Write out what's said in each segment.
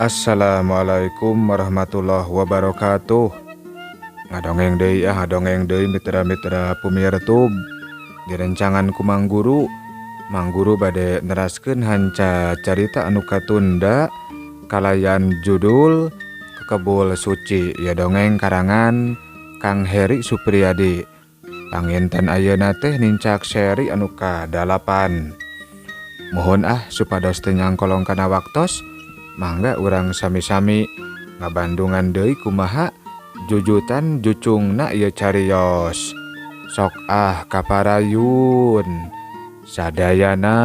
Assalamualaikum warahmatullahi wabarakatuh. Ngadongeng deui ah, ngadongeng deui mitra-mitra pumirtub. Direncangan ku Mang Guru. Mang Guru bade neraskeun hanca carita anu katunda kalayan judul Kekebul Suci ya dongeng karangan Kang Heri Supriyadi. Panginten ayeuna teh nincak seri anu ka-8. Mohon ah supados teu nyangkolong kana waktos. Mangga urang sami-sami ngabandungan deui kumaha jujutan jucungna ieu cariyos. Sok ah kaparayun sadayana.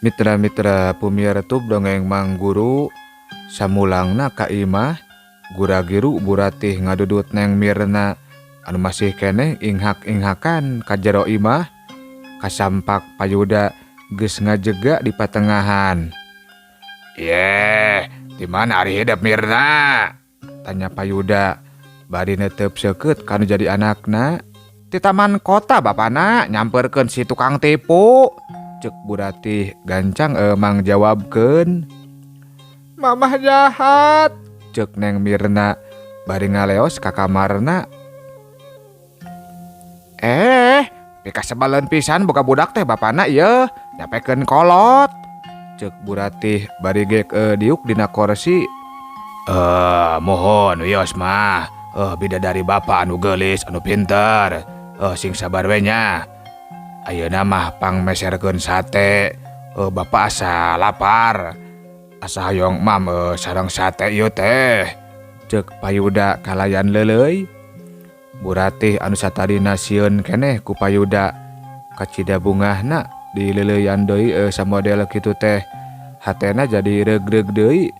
Mitra-mitra pumirtub dongeng Mang Guru samulangna ka imah gura-giru Buratih ngadudut Neng Mirna anu masih keneh inghak-inghakan ka jero imah kasampak Payuda geus ngajega di patengahan. Yeh, di mana ari hidep Mirna? Tanya Payuda bari netep seukeut kanu jadi anakna. Di taman kota bapana nyamperkeun si tukang tipu. Cek Buratih gancang emang jawabkeun. Mamah jahat, cek Neng Mirna bari ngaleos ka kamarna. Pikasebaleun pisan boga budak teh bapana ieu, nyapekeun kolot. Cek Buratih bari gek diuk dina korsi. Mohon wios mah, bidadari bapa anu geulis anu pinter. Sing sabar we nya. Ayeuna mah pangmeserkeun sate. Bapa asa lapar. Asa hoyong mam sareng sate ieu teh. Cek Payuda kalayan leuleuy. Buratih anu satadina sieun keneh ku Payuda. Kacida bungahna dileleuyan deui samodel kitu teh. Hatena jadi reug-reug deui.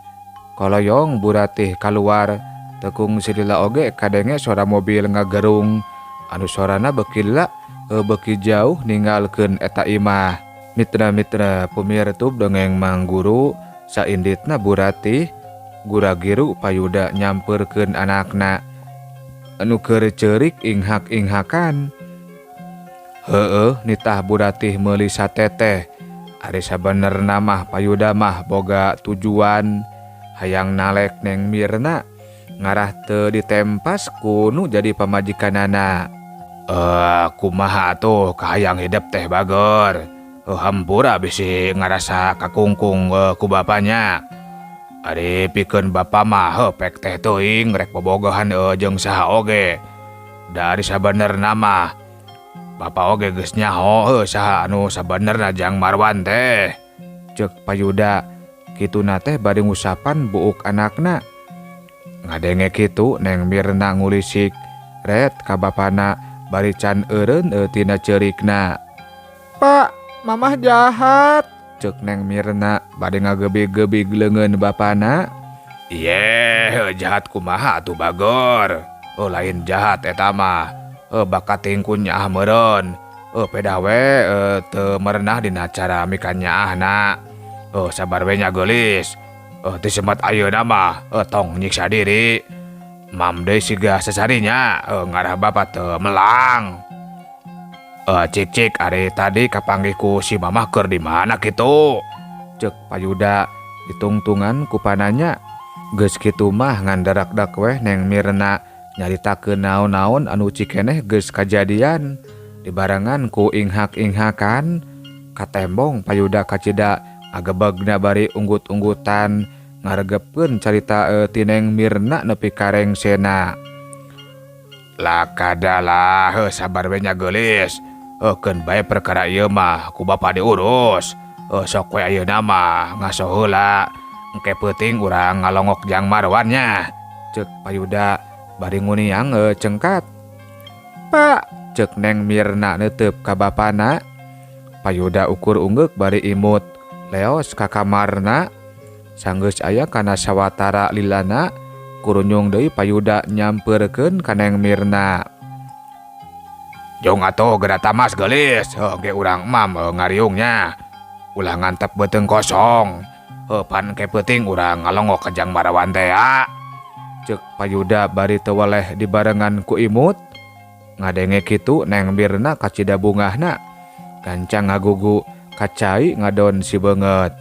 Koloyong Buratih kaluar tekung silila oge kadenge suara mobil ngagerung anu sorana beuki lila beuki jauh ninggalkeun eta imah. Mitra-mitra pumirtub dongeng Mang Guru sainditna Buratih gura-giru Payuda nyamperkeun anakna anu keur ceurik inghak-inghakan. Heueuh nitah Buratih meuli sate teh. Ari sabenerna mah Payuda mah boga tujuan hayang nalek Neng Mirna ngarah teu ditempas ku nu jadi pamajikanana. Kumaha atuh kahayang hidep teh bageur. Hampura bisi ngarasa kakungkung ku bapanya. Ari pikeun bapa mah pek teh teuing rek bobogohan jeung saha oge. Da ari sabenerna mah bapa oge geus nyaho saha anu sabenerna jang Marwan teh. Ceuk Payuda kituna teh bari ngusapan buuk anakna. Ngadenge kitu Neng Mirna ngulisik ret ka bapana bari can eureun tina ceurikna. Pak, mamah jahat, ceuk Neng Mirna bari ngagebig-gebig leungeun bapana. Yeh, jahat kumaha atuh bageur. Lain jahat eta mah. Bakat tingku nyaah meureun. Pedah we teu merenah dina cara mikan nyaahna. Sabar we nya geulis. Teu semat ayeuna mah tong nyiksa diri. Mam deui siga sasarinya ngarah bapa teu melang. Cik-cik ari tadi kapanggih ku si mamah keur di mana kitu? Ceuk Payuda ditungtungan ku pananya. Geus kitu mah ngandarakdak weh Neng Mirna nyaritakeun naon-naon anu cikeneh geus kajadian dibarengan ku inghak-inghakan. Katembong Payuda kacida agebegna bari unggut-unggutan ngaregepkeun carita ti Neng Mirna nepi ka rengsena. Lakadalah sabar we nya geulis. Keun bae perkara ieu mah ku bapa diurus. Sok we ayeuna mah ngaso heula. Engke peuting urang ngalongok jang Marwan nya. Ceuk Payuda bari nguniang cengkat. Pak, ceuk Neng Mirna neuteup ka bapana. Payuda ukur unggeuk bari imut. Leos ka kamarna. Sanggeus aya kana sawatara lilana kurunyung deui Payuda nyampeurkeun ka Neng Mirna. Jong atuh geura tamas geulis, heuh ge urang emam ngariung nya. Ulah ngantep beuteung kosong. Heuh pan ke peuting urang ngalongok ka Jang Marwan tea. Ceuk Payuda bari teu weleh dibarengan ku imut. Ngadenge kitu Neng Mirna kacida bungahna. Gancang ngagugu ka cai ngadon sibeungeut.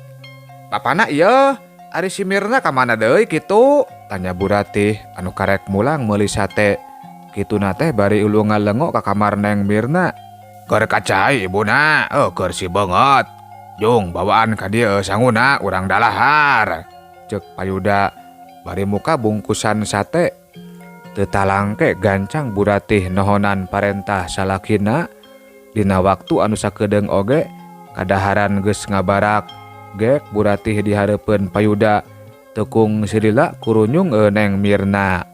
Bapana ieu, ari si Mirna ka mana deui kitu? Tanya Buratih anu karek mulang meuli sate. Kituna teh bari ulu ngalengok ka kamar Neng Mirna. Keur ka cai ibuna, heuh keur sibeungeut. Jung bawaan ka dieu sanguna urang dalahar. Ceuk Payuda bari muka bungkusan sate. Teu talangke gancang Buratih nohonan parentah salakina. Dina waktu anu sakedeung oge kadaharan geus ngabarak. Gek Buratih dihareupeun Payuda. Tekung silila kurunyung Neng Mirna.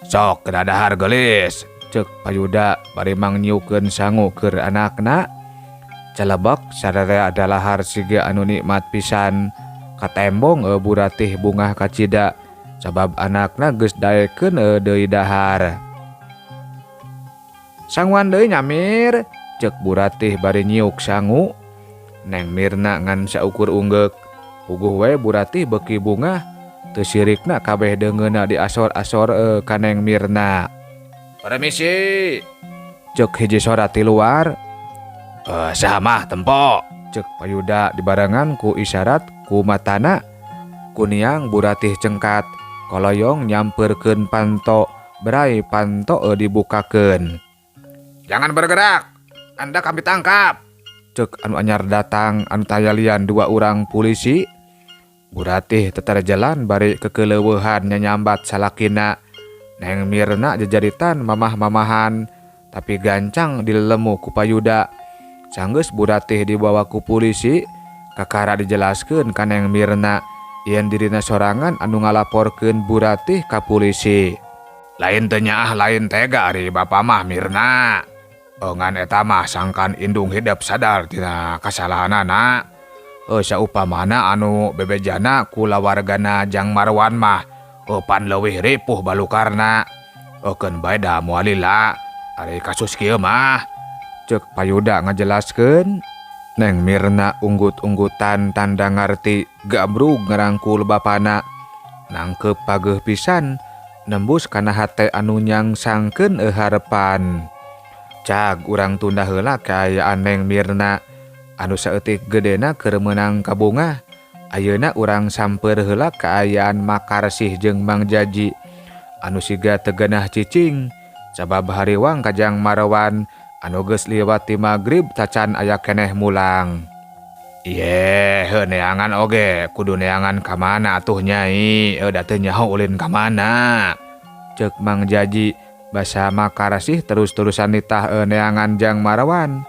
Sok geura dahar geulis, ceuk Payuda bari mangnyieukkeun sangu keur anakna. Calebek sararea dalahar siga anu nikmat pisan. Katembong Buratih bungah kacida sabab anakna geus daekeun deui dahar. Sanguan deui nya Mir, ceuk Buratih bari nyiuk sangu. Neng Mirna ngan saukur unggeuk. Puguh we Buratih beuki bungah. Teu sirikna kabeh deungeunna diasor-asor ka Neng Mirna. Permisi, ceuk hiji sora ti luar. Saha mah tempo, ceuk Payuda dibarengan ku isyarat ku matana. Kuniang Buratih cengkat koloyong nyampeurkeun panto, berai panto dibukakeun. Jangan bergerak, Anda kami tangkap, ceuk anu anyar datang anu tayalian dua urang polisi. Buratih tetarjalan bari kekeleuweuhan nyanyambat salakina. Neng Mirna jejaritan mamah-mamahan tapi gancang dilelemu ku Payuda. Sanggeus Buratih dibawa ku polisi, kakara dijelaskeun ka Neng Mirna yen dirina sorangan anu ngalaporkeun Buratih ka polisi. Lain teu nyaah lain tega ari bapa mah Mirna. Ngan eta mah sangkan indung hidep sadar tina kasalahanana. Saupamana anu bebejana kulawargana Jang Marwan mah pan leuwih ripuh balukarna. Keun bae da moal lila ari kasus kieu mah, ceuk Payuda ngajelaskeun. Neng Mirna unggut-unggutan tanda ngarti gabrug ngarangkul bapana. Nangkeup pageuh pisan nembus kana hate anu nyangsangkeun harepan. Cag urang tunda heula kaayaan Neng Mirna anu saeutik gedena keur meunang kabungah. Ayeuna urang samper heula kaayaan Makarsih jeung Mang Jaji anu siga teu geunah cicing sabab hariwang ka Jang Marwan anu geus liwat ti magrib tacan aya keneh mulang. Yeh, heuh neangan oge kudu neangan ka mana atuh nyai, da teu nyaho ulin ka mana. Ceuk Mang Jaji basa Makarsih terus-terusan nitah neangan Jang Marwan.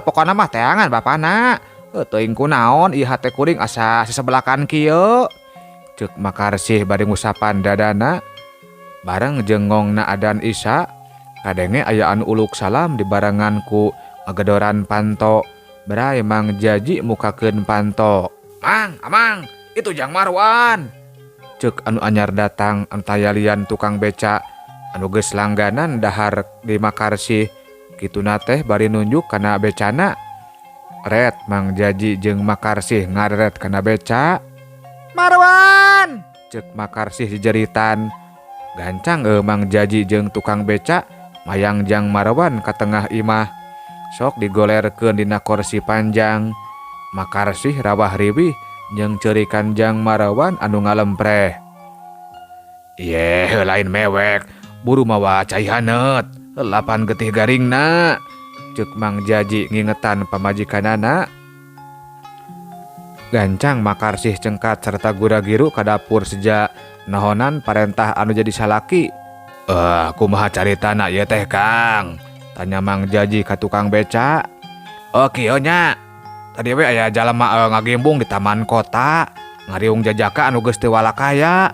Pokona mah teangan bapana. Teuing kunaon ieu hate kuring asa sesebelakan kieu. Ceuk Makarsih bari ngusapan dadana. Bareng jeung ngongna adan Isya, kadenge aya anu uluk salam dibarengan ku ngagedoran panto. Berai Mang Jaji mukakeun panto. Mang, amang, itu Jang Marwan. Ceuk anu anyar datang anu tayalian tukang beca anu geus langganan dahar di Makarsih. Kituna teh bari nunjuk kana becana. Ret Mang Jaji jeung Makarsih ngareret kana beca. Marwan, ceuk Makarsih jejeritan. Gancang Mang Jaji jeung tukang beca mayang Jang Marwan ka tengah imah. Sok digolerkeun dina korsi panjang. Makarsih rawah riwih jeung ceurikan Jang Marwan anu ngalempreh. Yeh, lain mewek, buru mawa cai haneut. Lapan getih garingna, ceuk Mang Jaji ngingetan pamajikanana. Gancang Makarsih cengkat serta gura-giru ka dapur seja nohonan parentah anu jadi salaki. Kumaha caritana ieu teh Kang? Tanya Mang Jaji ka tukang beca. Oh kieu nya. Tadi we aya jalma ngagimbung di taman kota, ngariung jajaka anu geus teu walakaya.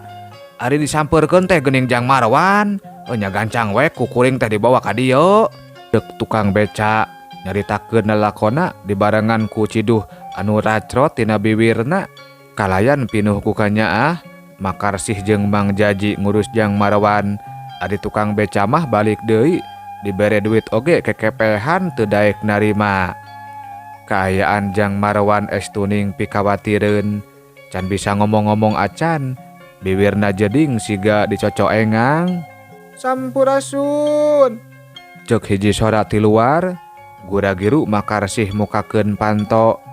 Ari disampeurkeun teh geuning Jang Marwan. Nya gancang we ku kuring teh dibawa ka dieu. Ceuk tukang beca nyaritakeun lalakona dibarengan ku ciduh Anu racrot tina biwirna kalayan pinuh ku kanyaah. Makarsih jeung Mang Jaji ngurus Jang Marwan, ari tukang beca mah balik deui, dibere duit oge kekepehan teu daek narima. Kaayaan Jang Marwan estuning pikawatireun, can bisa ngomong-ngomong acan, biwirna jeding siga dicocoengang. "Sampurasun," cek hiji sora ti luar. Gura-giru Makarsih mukakeun panto.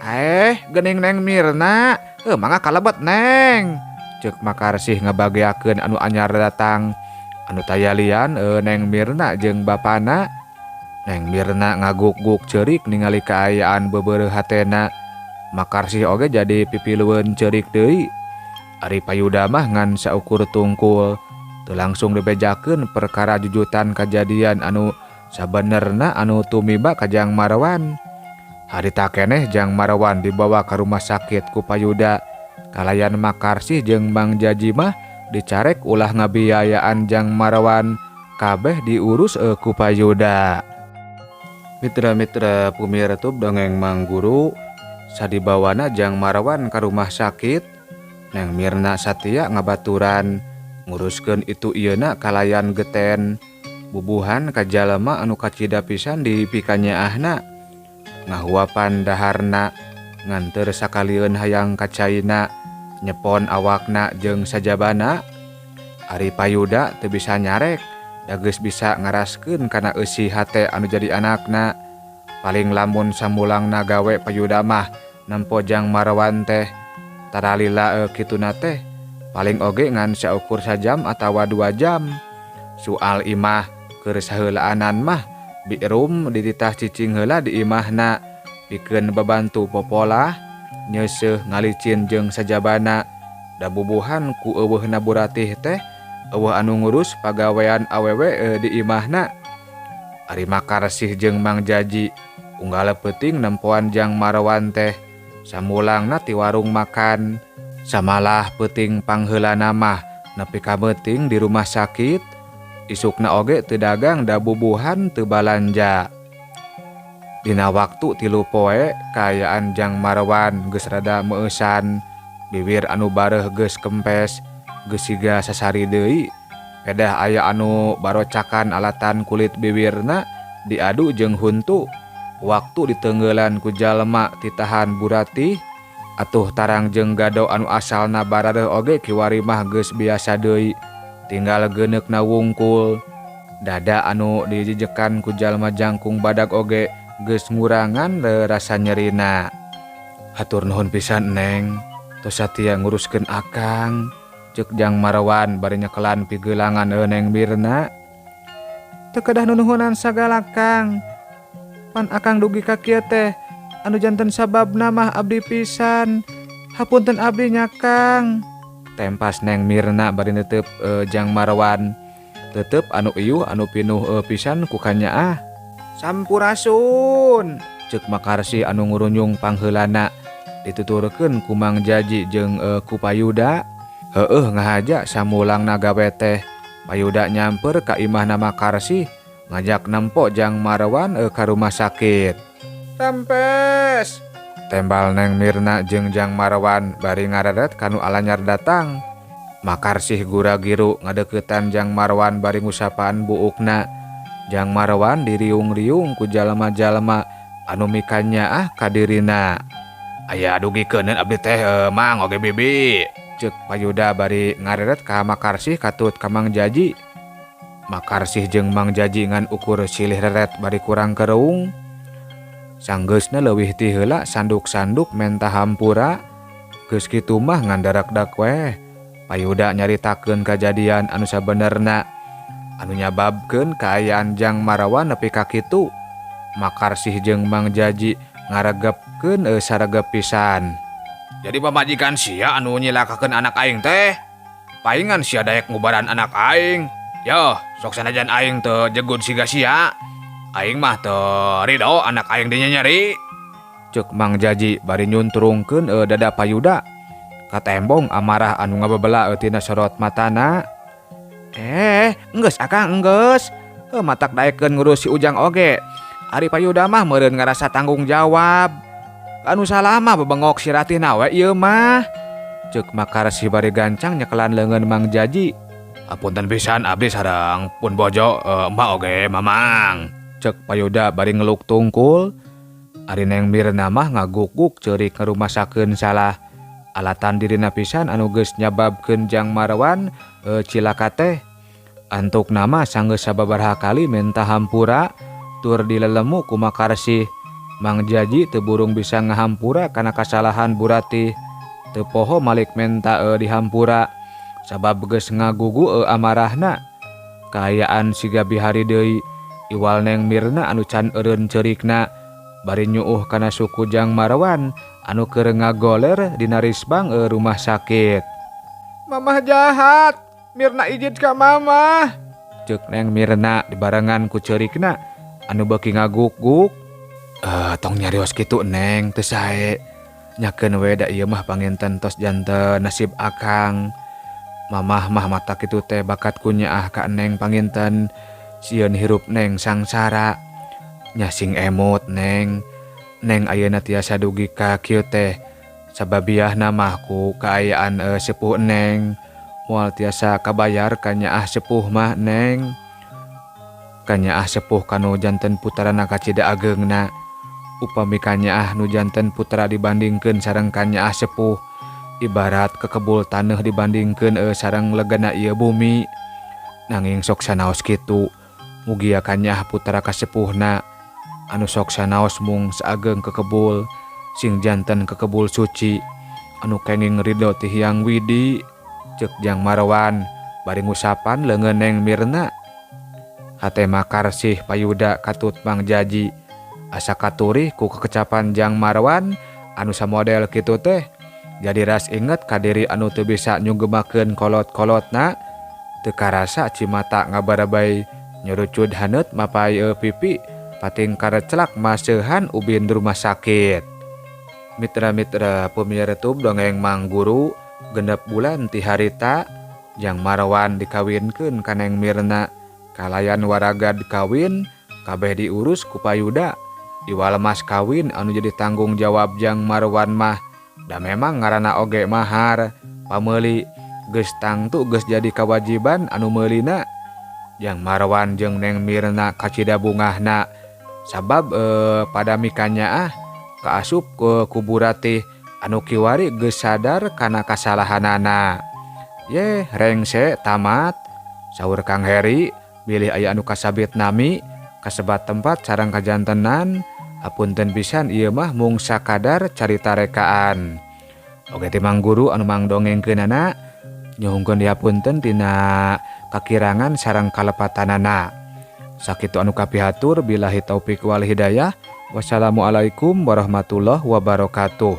"Eh, geuning Neng Mirna. Heuh, mangga kalebet, Neng," cek Makarsih ngabageakeun anu anyar datang anu taya lian Neng Mirna jeung bapana. Neng Mirna ngaguk-guk ceurik ningali kaayaan beubeureuh hatena. Makarsih oge jadi pipilueun ceurik deui. Ari Payuda mah ngan saukur tungkul, teu langsung dibejakeun perkara jujutan kajadian anu sabenerna anu tumiba ka Jang Marwan. Harita keneh Jang Marwan dibawa ka rumah sakit ku Payuda. Kalayan Makarsih jeung Mang Jaji mah dicarek ulah ngabiayaan Jang Marwan, kabeh diurus ku Payuda. Mitra-mitra pumirtub Dongeng Mang Guru, sadibawana Jang Marwan ka rumah sakit, Neng Mirna satia ngabaturan nguruskeun itu ieuna kalayan geten. Bubuhan ka jalema anu kacida pisan dipikanyaahna, ngahuapan daharna, nganteur sakalieun hayang ka caina, nyepon awakna jeung sajabana. Ari Payuda teu bisa nyarek, da geus bisa ngaraskeun kana eusi hate anu jadi anakna. Paling lamun samulangna gawe Payuda mah nempo Jang Marwan teh tara lila kituna teh, paling oge ngan saukur sajam atawa 2 jam. Soal imah keur saheulaanan mah Birum dititah cicing heula di imahna pikeun babantu popolah, nyeuseuh, ngalicin jeung sajabana, da bubuhan ku euweuhna Buratih teh euweuh anu ngurus pagawean awewe di imahna. Ari Makarsih jeung Mang Jaji unggal peuting nempoan Jang Marwan teh samulangna ti warung makan, samalah peuting pangheulana mah nepi ka meuting di rumah sakit. Isukna oge teu dagang da bubuhan teu balanja. Dina waktu 3 poe kaayaan Jang Marwan geus rada meueusan. Biwir anu bareuh geus kempes, geus siga sasari deui. Pedah aya anu barocakan alatan kulit biwirna diadu jeung huntu. Waktu diteunggeulan ku jalma titahan Buratih atuh tarang jeung gado anu asalna barareuh oge kiwari mah geus biasa deui, tinggal geuneukna wungkul. Dada anu dijejekan ku jalma jangkung badag oge geus ngurangan rasa nyerina. "Hatur nuhun pisan, Neng, tos satia nguruskeun akang," cek Jang Marwan bari nyekelan pigelangan Neng Mirna. "Teu kedah nunuhunan sagala, Kang. Pan akang dugi ka kieu teh anu janten sababna mah abdi pisan. Hapunten abdi nya, Kang," tempas Neng Mirna bari netep Jang Marwan, tetep anu iuh anu pinuh pisan ku kanyaah. "Sampurasun," cek Makarsih anu ngurunyung pangheulana dituturkeun ku Mang Jaji jeung ku Payuda. Heueuh ngahaja samulangna gawe teh Payuda nyamper ka imahna Makarsih ngajak nempo Jang Marwan ka rumah sakit. "Rampes," tembal Neng Mirna jeung Jang Marwan bari ngareret kanu alanyar datang. Makarsih gura-giru ngadeukeutan Jang Marwan bari ngusapan buukna. Jang Marwan diriung-riung ku jalma-jalma anu mikanyaah ka dirina. "Aya dugikeun abdi teh, Mang oge Bibi," cek Payuda bari ngareret ka Makarsih katut ka Mang Jaji. Makarsih jeung Mang Jaji ngan ukur silih reret bari kurang kereung. Sanggeusna leuwih ti heula sanduk-sanduk menta hampura. Geus kitu mah ngan darakdak weh. Payuda nyaritakeun kajadian anu sabenerna anu nyababkeun kaayaan Jang Marwan nepi ka kitu. Makarsih jeung Mang Jaji ngaregepkeun saregep pisan. "Jadi pamajikan sia anu nyilakakeun anak aing teh? Paingan sia daek ngubaran anak aing. Yoh, sok sanajan aing teu jegud siga sia. Aing mah teu rido anak aing dinyenyeri," cek Mang Jaji bari nyuntrungkeun dada Payuda. Katembong amarah anu ngabebela tina sorot matana. "Eh, enggeus, Akang, enggeus. Heuh, matak daekeun ngurus si Ujang oge. Ari Payuda mah meureun ngarasa tanggung jawab." Anu salah mah bebengok si Ratih na we ieu mah. Ceuk Makarsih bari gancang nyekelan leungeun Mang Jaji. Apunten pisan abdi sareng pun bojo, emak oge mamang. Ceuk Payuda bari ngeluk tungkul. Ari Neng Mirna mah ngaguk-guk ceurik ngarumasakeun salah. Alatan dirina pisan anu geus nyababkeun Jang Marwan cilaka teh. Antukna mah sanggeus sababaraha kali menta hampura tur dilelemu ku Makarsih. Mang Jaji teu burung bisa ngahampura kana kasalahan Bu Ratih. Teu poho malik menta dihampura sabab geus ngagugu amarahna. Kaayaan siga bihari deui iwal Neng Mirna anu can eureun ceurikna bari nyuuh kana suku Jang Marwan anu keur ngagoler dina risbang rumah sakit. Mamah jahat, Mirna ijid ka mamah. Ceuk Neng Mirna dibarengan ku ceurikna anu beuki ngaguk-guk. Tong nyarios kitu, Neng, teu sae. Nyakeun we da ieu mah panginten tos janten nasib akang. Mamah mah mata kitu teh bakat ku nyaah ka Neng panginten sieun hirup Neng sangsara. Nya sing emut, Neng. Neng ayeuna tiasa dugi ka kieu teh sababiahna mah ku kaayaan sepuh Neng. Moal tiasa kabayar kanyaah sepuh mah, Neng. Kanyaah sepuh kanu janten putarana kacida ageungna. Upami kanyaah nu janten putra dibandingkeun sareng kanyaah sepuh, ibarat kekebul taneuh dibandingkeun sareng legana ieu bumi. Nanging sok sanaos kitu, mugia kanyaah putra kasepuhna anu sok sanaos mung saageng kekebul sing janten kekebul suci anu kenging ridho ti Hyang Widi. Ceuk Jang Marwan bari ngusapan leungeun Neng Mirna. Hate Makarsih, Payuda katut Mang Jaji asa katurih ku kekecapan Jang Marwan anu samodel kitu teh. Jadi ras inget ka diri anu teu bisa nyugemakeun kolot-kolotna. Teu karasa cimata ngabarabay nyurucud haneut mapay pipi pating karecelak maseuhan ubin rumah sakit. Mitra-mitra pemirsa Dongeng Mang Guru, 6 bulan ti harita Jang Marwan dikawinkeun ka Neng Mirna. Kalayan waragad kawin kabeh diurus ku Payuda, iwal mas kawin anu jadi tanggung jawab Jang Marwan mah. Da memang ngaranna oge mahar pameli, geus tangtu geus jadi kewajiban anu meulina. Jang Marwan jeung Neng Mirna kacida bungahna sabab pada mikanyaah kaasup ke ku Bu Ratih anu kiwari geus sadar kana kasalahanana. Ye, rengse tamat. Saur Kang Heri, bilih aya anu kasabit nami, kasebat tempat sareng kajantenan. Apunten pisan, ieu mah mung sakadar carita rekaan. Oge ti Mang Guru anu mangdongengkeunana nyuhunkeun dihapunten tina kakirangan sareng kalepatanana. Sakitu anu kapihatur, billahi taufik wal hidayah. Wassalamualaikum warahmatullahi wabarakatuh.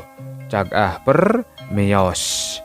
Cag ah per mios.